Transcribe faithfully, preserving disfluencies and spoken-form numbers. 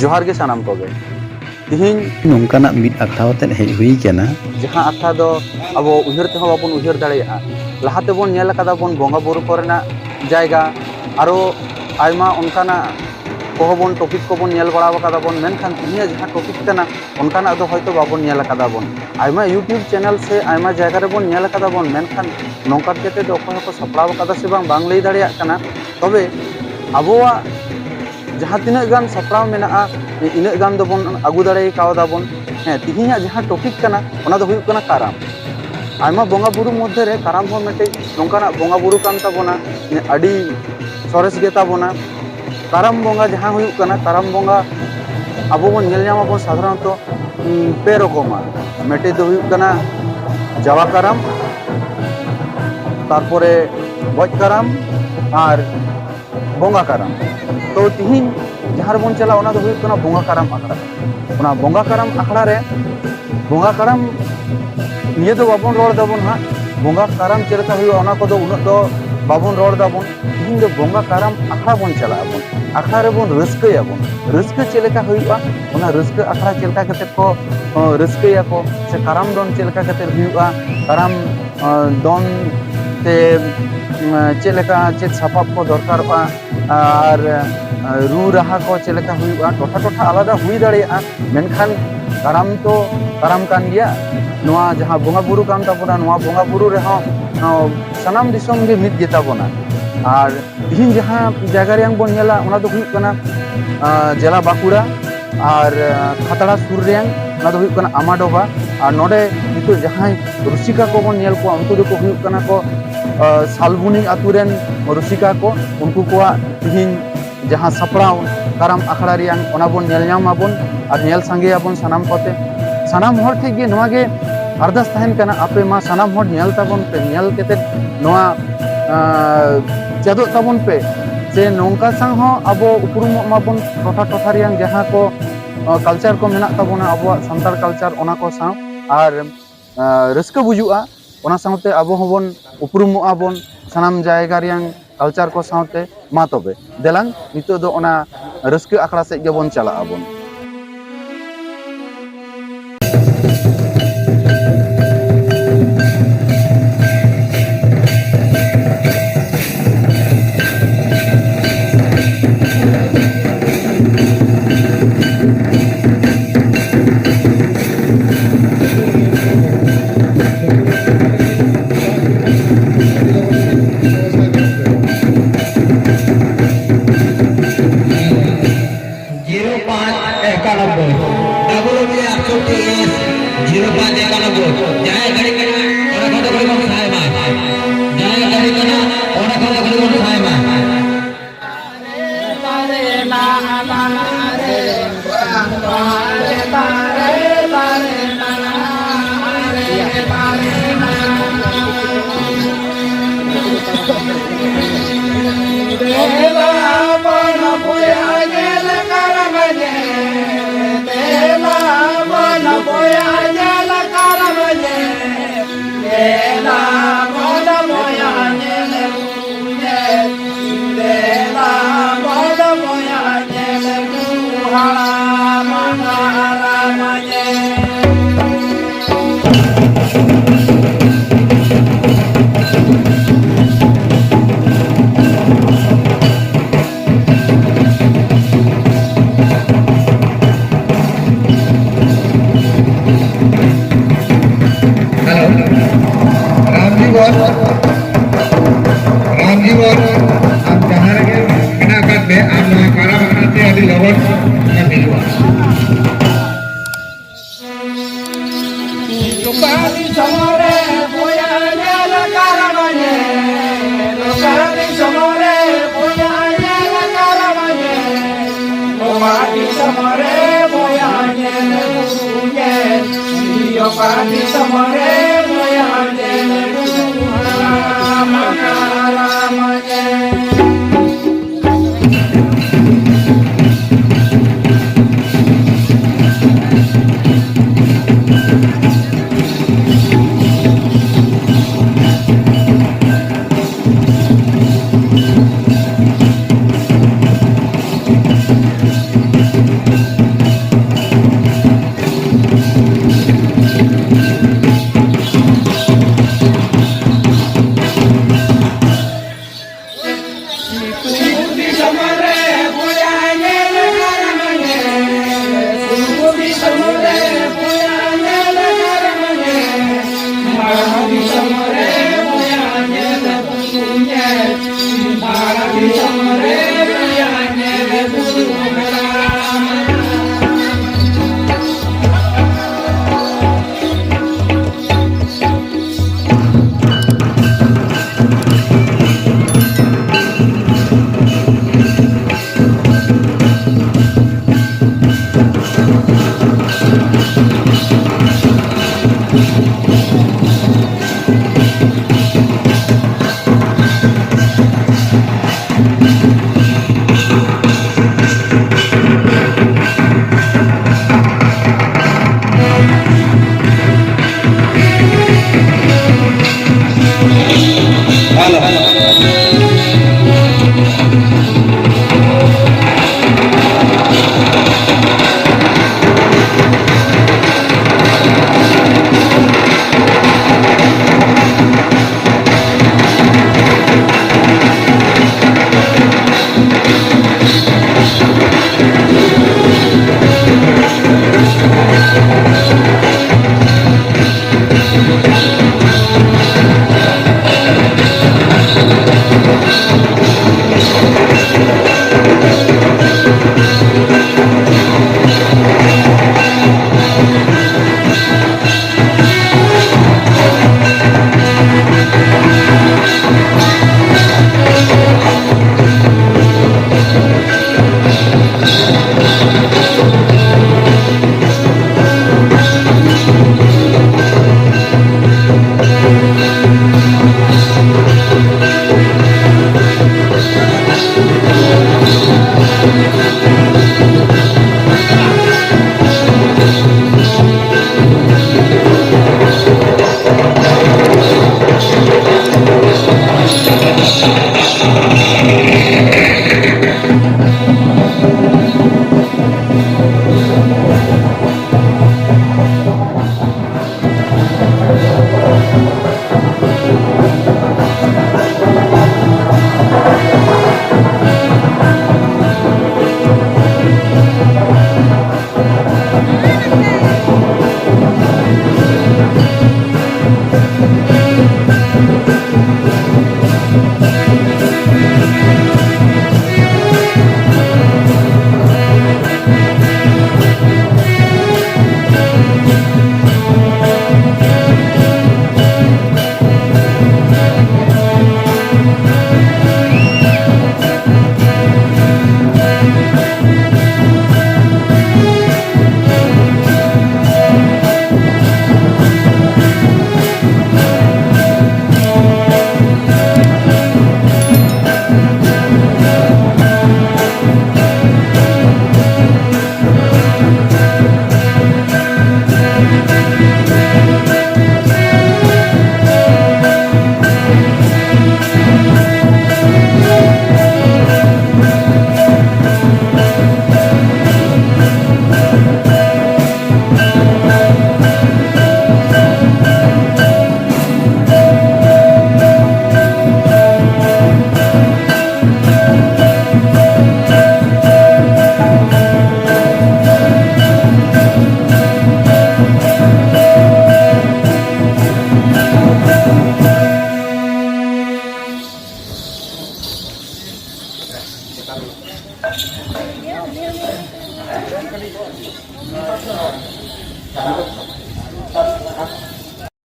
ᱡᱚᱦᱟᱨ ᱜᱮ ᱥᱟᱱᱟᱢ ᱠᱚᱜᱮ᱾ ᱛᱤᱦᱤᱧ ᱱᱚᱝᱠᱟᱱᱟᱜ ᱢᱤᱫ ᱟᱠᱷᱲᱟ ᱟᱛᱮᱫ ᱦᱮᱡ ᱦᱩᱭ ᱠᱟᱱᱟ᱾ ᱡᱟᱦᱟᱸ ᱟᱠᱷᱲᱟ ᱫᱚ ᱟᱵᱚ ᱩᱭᱦᱟᱹᱨ ᱛᱮᱦᱚᱸ ᱵᱟᱵᱚᱱ ᱩᱭᱦᱟᱹᱨ ᱫᱟᱲᱮᱭᱟᱜᱼᱟ᱾ ᱞᱟᱦᱟ ᱛᱮᱵᱚᱱ ᱧᱮᱞ ᱟᱠᱟᱫᱟ ᱵᱚᱱ ᱵᱚᱸᱜᱟ ᱵᱩᱨᱩ ᱠᱚᱨᱮᱱᱟᱜ ᱡᱟᱭᱜᱟ, ᱟᱨᱚ ᱟᱭᱢᱟ ᱚᱱᱠᱟᱱᱟᱜ ᱠᱚᱦᱚᱸ ᱵᱚᱱ, ᱴᱚᱯᱤᱠ ᱠᱚᱵᱚᱱ ᱧᱮᱞ ᱵᱟᱲᱟ ᱟᱠᱟᱫᱟ ᱵᱚᱱ, ᱢᱮᱱᱠᱷᱟᱱ ᱛᱤᱦᱤᱧᱟᱜ ᱡᱟᱦᱟᱸ ᱴᱚᱯᱤᱠ ᱠᱟᱱᱟ, ᱚᱱᱠᱟᱱᱟᱜ ᱫᱚ ᱦᱚᱭᱛᱳ ᱵᱟᱵᱚᱱ ᱧᱮᱞ ᱟᱠᱟᱫᱟ ᱵᱚᱱ᱾ ᱟᱭᱢᱟ YouTube ᱪᱮᱱᱮᱞ ᱥᱮ ᱟᱭᱢᱟ ᱡᱟᱭᱜᱟ ᱨᱮᱵᱚᱱ ᱧᱮᱞ ᱟᱠᱟᱫᱟ ᱵᱚᱱ, ᱢᱮᱱᱠᱷᱟᱱ ᱱᱚᱝᱠᱟ ᱠᱟᱛᱮ ᱫᱚ ᱚᱠᱚᱭ ᱦᱚᱸᱠᱚ ᱥᱟᱯᱲᱟᱣ ᱟᱠᱟᱫᱟ ᱥᱮ ᱵᱟᱝ, ᱵᱟᱝ ᱞᱟᱹᱭ ᱫᱟᱲᱮᱭᱟᱜ ᱠᱟᱱᱟ᱾ ᱛᱚᱵᱮ ᱟᱵᱚᱣᱟᱜ ᱡᱟᱦᱟᱸ ᱛᱤᱱᱟᱹᱜ ᱜᱟᱱ ᱥᱟᱯᱲᱟᱣ ᱢᱮᱱᱟᱜᱼᱟ, ᱤᱱᱟᱹᱜ ᱜᱟᱱ ᱫᱚᱵᱚᱱ ᱟᱹᱜᱩ ᱫᱟᱲᱮ ᱠᱟᱣᱫᱟ ᱵᱚᱱ᱾ ᱦᱮᱸ, ᱛᱤᱦᱤᱧᱟᱜ ᱡᱟᱦᱟᱸ ᱴᱚᱯᱤᱠ ᱠᱟᱱᱟ, ᱚᱱᱟ ᱫᱚ ᱦᱩᱭᱩᱜ ᱠᱟᱱᱟ ᱠᱟᱨᱟᱢ᱾ ᱟᱭᱢᱟ ᱵᱚᱸᱜᱟ ᱵᱩᱨᱩ ᱢᱚᱫᱽᱫᱷᱮ ᱨᱮ ᱠᱟᱨᱟᱢ ᱦᱚᱸ ᱢᱤᱫᱴᱮᱡ ᱱᱚᱝᱠᱟᱱᱟᱜ ᱵᱚᱸᱜᱟ ᱵᱩᱨᱩ ᱠᱟᱱ ᱛᱟᱵᱚᱱᱟ, ᱟᱹᱰᱤ ᱥᱚᱨᱮᱥ ᱜᱮ ᱛᱟᱵᱚᱱᱟ᱾ ᱠᱟᱨᱟᱢ ᱵᱚᱸᱜᱟ ᱡᱟᱦᱟᱸ ᱦᱩᱭᱩᱜ ᱠᱟᱱᱟ, ᱠᱟᱨᱟᱢ ᱵᱚᱸᱜᱟ ᱟᱵᱚ ᱵᱚᱱ ᱧᱮᱞ ᱧᱟᱢᱟᱵᱚᱱ ᱥᱟᱫᱷᱟᱨᱚᱱᱛᱚ, ᱩᱢ, ᱯᱮ ᱨᱚᱠᱚᱢᱟ᱾ ᱢᱤᱫᱴᱮᱡ ᱫᱚ ᱦᱩᱭᱩᱜ ᱠᱟᱱᱟ ᱡᱟᱣᱟ ᱠᱟᱨᱟᱢ, ᱛᱟᱨᱯᱚᱨᱮ ᱜᱚᱡ ᱠᱟᱨᱟᱢ ᱟᱨ ᱵᱚᱸᱜᱟ ᱠᱟᱨᱟᱢ᱾ ᱛᱚ ᱛᱤᱦᱤᱧ ᱡᱟᱦᱟᱸ ᱨᱮᱵᱚᱱ ᱪᱟᱞᱟᱜᱼᱟ, ᱚᱱᱟ ᱫᱚ ᱦᱩᱭᱩᱜ ᱠᱟᱱᱟ ᱵᱚᱸᱜᱟ ᱠᱟᱨᱟᱢ ᱟᱠᱷᱲᱟ᱾ ᱚᱱᱟ ᱵᱚᱸᱜᱟ ᱠᱟᱨᱟᱢ ᱟᱠᱷᱲᱟ ᱨᱮ ᱵᱚᱸᱜᱟ ᱠᱟᱨᱟᱢ ᱱᱤᱭᱟᱹ ᱫᱚ ᱵᱟᱵᱚᱱ ᱨᱚᱲ ᱫᱟᱵᱚᱱ ᱦᱟᱸᱜ, ᱵᱚᱸᱜᱟ ᱠᱟᱨᱟᱢ ᱪᱮᱫ ᱞᱮᱠᱟ ᱦᱩᱭᱩᱜᱼᱟ, ᱚᱱᱟ ᱠᱚᱫᱚ ᱩᱱᱟᱹᱜ ᱫᱚ ᱵᱟᱵᱚᱱ ᱨᱚᱲ ᱫᱟᱵᱚᱱ᱾ ᱛᱤᱦᱤᱧ ᱫᱚ ᱵᱚᱸᱜᱟ ᱠᱟᱨᱟᱢ ᱟᱠᱷᱲᱟ ᱵᱚᱱ ᱪᱟᱞᱟᱜ ᱟᱵᱚᱱ, ᱟᱠᱷᱲᱟ ᱨᱮᱵᱚᱱ ᱨᱟᱹᱥᱠᱟᱹᱭᱟᱵᱚᱱ᱾ ᱨᱟᱹᱥᱠᱟᱹ ᱪᱮᱫ ᱞᱮᱠᱟ ᱦᱩᱭᱩᱜᱼᱟ, ᱚᱱᱟ ᱨᱟᱹᱥᱠᱟᱹ ᱟᱠᱷᱲᱟ ᱪᱮᱫ ᱞᱮᱠᱟ ᱠᱟᱛᱮ ᱠᱚ, ᱚ, ᱨᱟᱹᱥᱠᱟᱹᱭᱟᱠᱚ, ᱥᱮ ᱠᱟᱨᱟᱢ ᱫᱚᱱ ᱪᱮᱫ ᱞᱮᱠᱟ ᱠᱟᱛᱮ ᱦᱩᱭᱩᱜᱼᱟ, ᱠᱟᱨᱟᱢ, ᱚ, ᱫᱚᱱ ᱛᱮ, ᱩᱢ, ᱪᱮᱫ ᱞᱮᱠᱟ, ᱪᱮᱫ ᱥᱟᱯᱟᱵ ᱠᱚ ᱫᱚᱨᱠᱟᱨᱚᱜᱼᱟ, ᱟᱨ, ᱚ, ᱨᱩ ᱨᱟᱦᱟ ᱠᱚ ᱪᱮᱫ ᱞᱮᱠᱟ ᱦᱩᱭᱩᱜᱼᱟ, ᱴᱚᱴᱷᱟ ᱴᱚᱴᱷᱟ ᱟᱞᱟᱫᱟ ᱦᱩᱭ ᱫᱟᱲᱮᱭᱟᱜᱼᱟ, ᱢᱮᱱᱠᱷᱟᱱ ᱠᱟᱨᱟᱢ ᱛᱚ ᱠᱟᱨᱟᱢ ᱠᱟᱱ ᱜᱮᱭᱟ᱾ ᱱᱚᱣᱟ ᱡᱟᱦᱟᱸ ᱵᱚᱸᱜᱟ ᱵᱩᱨᱩ ᱠᱟᱱ ᱛᱟᱵᱚᱱᱟ, ᱱᱚᱣᱟ ᱵᱚᱸᱜᱟ ᱵᱩᱨᱩ ᱨᱮᱦᱚᱸ, ᱚ, ᱥᱟᱱᱟᱢ ᱫᱤᱥᱚᱢ ᱜᱮ ᱢᱤᱫ ᱜᱮᱛᱟ ᱵᱚᱱᱟ᱾ ᱟᱨ ᱛᱤᱦᱤᱧ ᱡᱟᱦᱟᱸ ᱡᱟᱭᱜᱟ ᱨᱮᱭᱟᱝ ᱵᱚᱱ ᱧᱮᱞᱟ, ᱚᱱᱟ ᱫᱚ ᱦᱩᱭᱩᱜ ᱠᱟᱱᱟ, ᱟᱸ, ᱡᱮᱞᱟ ᱵᱟᱸᱠᱩᱲᱟ ᱟᱨ, ᱟᱸ, ᱠᱷᱟᱛᱲᱟ ᱥᱩᱨ ᱨᱮᱭᱟᱝ, ᱚᱱᱟ ᱫᱚ ᱦᱩᱭᱩᱜ ᱠᱟᱱᱟ ᱟᱢᱟᱰᱳᱵᱟ᱾ ᱟᱨ ᱱᱚᱰᱮ ᱱᱤᱛᱚᱜ ᱡᱟᱦᱟᱸᱭ ᱨᱩᱥᱤᱠᱟ ᱠᱚᱵᱚᱱ ᱧᱮᱞ ᱠᱚᱣᱟ, ᱩᱱᱠᱩ ᱫᱚᱠᱚ ᱦᱩᱭᱩᱜ ᱠᱟᱱᱟ ᱠᱚ, ᱟᱸ, ᱥᱟᱞᱵᱩᱱᱤ ᱟᱛᱳ ᱨᱮᱱ ᱨᱩᱥᱤᱠᱟ ᱠᱚ᱾ ᱩᱱᱠᱩ ᱠᱚᱣᱟᱜ ᱛᱤᱦᱤᱧ ᱡᱟᱦᱟᱸ ᱥᱟᱯᱲᱟᱣ ᱠᱟᱨᱟᱢ ᱟᱠᱷᱲᱟ ᱨᱮᱭᱟᱝ, ᱚᱱᱟ ᱵᱚᱱ ᱧᱮᱞ ᱧᱟᱢ ᱟᱵᱚᱱ ᱟᱨ ᱧᱮᱞ ᱥᱟᱸᱜᱮᱭᱟᱵᱚᱱ ᱥᱟᱱᱟᱢ ᱠᱚᱛᱮ᱾ ᱥᱟᱱᱟᱢ ᱦᱚᱲ ᱴᱷᱮᱱ ᱜᱮ ᱱᱚᱣᱟ ᱜᱮ ᱟᱨᱫᱟᱥ ᱛᱟᱦᱮᱱ ᱠᱟᱱᱟ, ᱟᱯᱮ ᱢᱟ ᱥᱟᱱᱟᱢ ᱦᱚᱲ ᱧᱮᱞ ᱛᱟᱵᱚᱱ ᱯᱮ, ᱧᱮᱞ ᱠᱟᱛᱮ ᱱᱚᱣᱟ, ᱟᱸ, ᱪᱮᱫᱚᱜ ᱛᱟᱵᱚᱱ ᱯᱮ, ᱥᱮ ᱱᱚᱝᱠᱟ ᱥᱟᱶ ᱦᱚᱸ ᱟᱵᱚ ᱩᱯᱨᱩᱢᱚᱜ ᱢᱟᱵᱚᱱ ᱴᱚᱴᱷᱟ ᱴᱚᱴᱷᱟ ᱨᱮᱭᱟᱝ ᱡᱟᱦᱟᱸ ᱠᱚ, ᱟᱸ, ᱠᱟᱞᱪᱟᱨ ᱠᱚ ᱢᱮᱱᱟᱜ ᱛᱟᱵᱚᱱᱟ, ᱟᱵᱚᱣᱟᱜ ᱥᱟᱱᱛᱟᱲ ᱠᱟᱞᱪᱟᱨ, ᱚᱱᱟ ᱠᱚ ᱥᱟᱶ᱾ ᱟᱨ, ᱟᱸ, ᱨᱟᱹᱥᱠᱟᱹ ᱵᱩᱡᱩᱜᱼᱟ, ᱚᱱᱟ ᱥᱟᱶᱛᱮ ᱟᱵᱚ ᱦᱚᱸᱵᱚᱱ ᱩᱯᱨᱩᱢᱚᱜᱼᱟ ᱵᱚᱱ ᱥᱟᱱᱟᱢ ᱡᱟᱭᱜᱟ ᱨᱮᱭᱟᱝ ᱠᱟᱞᱪᱟᱨ ᱠᱚ ᱥᱟᱶᱛᱮ᱾ ᱢᱟ ᱛᱚᱵᱮ ᱫᱮᱞᱟᱝ ᱱᱤᱛᱚᱜ ᱫᱚ ᱚᱱᱟ ᱨᱟᱹᱥᱠᱟᱹ ᱟᱠᱷᱲᱟ ᱥᱮᱫ ᱜᱮᱵᱚᱱ ᱪᱟᱞᱟᱜ ᱟᱵᱚᱱ᱾ Zero five ᱮᱠᱟᱱᱚᱵᱵᱳᱭ, double O B R thirty S, zero five ᱮᱠᱟᱱᱚᱵᱵᱳᱭ᱾ ᱡᱟᱦᱟᱸᱭ ᱜᱟᱹᱰᱤ ᱠᱟᱱᱟ, ᱚᱸᱰᱮ ᱠᱷᱚᱱ ᱫᱚ ᱜᱟᱹᱰᱤ ᱵᱚᱱ ᱥᱟᱦᱟᱭ ᱢᱟ᱾ ᱡᱟᱦᱟᱸᱭ ᱜᱟᱹᱰᱤ ᱠᱟᱱᱟ, ᱚᱸᱰᱮ ᱠᱷᱚᱱ ᱫᱚ ᱜᱟᱹᱰᱤ ᱵᱚᱱ ᱥᱟᱦᱟᱭ ᱢᱟ᱾ ᱦᱮᱞᱳ, ᱨᱟᱢᱡᱤᱵᱚᱱ, ᱨᱟᱢᱡᱤᱵᱚᱱ, ᱟᱢ ᱡᱟᱦᱟᱸ ᱨᱮᱜᱮ ᱢᱮᱱᱟᱜ ᱟᱠᱟᱫ ᱢᱮ, ᱟᱢ ᱱᱚᱣᱟ ᱠᱟᱨᱟᱢ ᱟᱠᱷᱲᱟ ᱛᱮ ᱟᱹᱰᱤ ᱞᱚᱜᱚᱱ ᱮᱢ ᱦᱤᱡᱩᱜᱼᱟ᱾ ᱚᱠᱟ ᱫᱤᱥᱚᱢ ᱨᱮ ᱵᱚᱭᱦᱟ ᱧᱮᱞ ᱠᱟᱨᱟᱢ ᱧᱮᱞ, ᱚᱠᱟ ᱫᱤᱥᱚᱢ ᱨᱮ ᱵᱚᱭᱦᱟ ᱧᱮᱞ ᱠᱟᱨᱟᱢ ᱧᱮᱞ, ᱚᱠᱟ ᱫᱤᱥᱚᱢ ᱨᱮ ᱵᱚᱭᱦᱟ ᱧᱮᱞ ᱜᱩᱨᱩ ᱧᱮᱞ, ᱚᱠᱟ ᱫᱤᱥᱚᱢ ᱨᱮ ᱵᱚᱭᱦᱟ ᱧᱮᱞ ᱜᱩᱨᱩ ᱦᱟᱲᱟᱢ ᱠᱟᱨᱟᱢ ᱧᱮᱞ᱾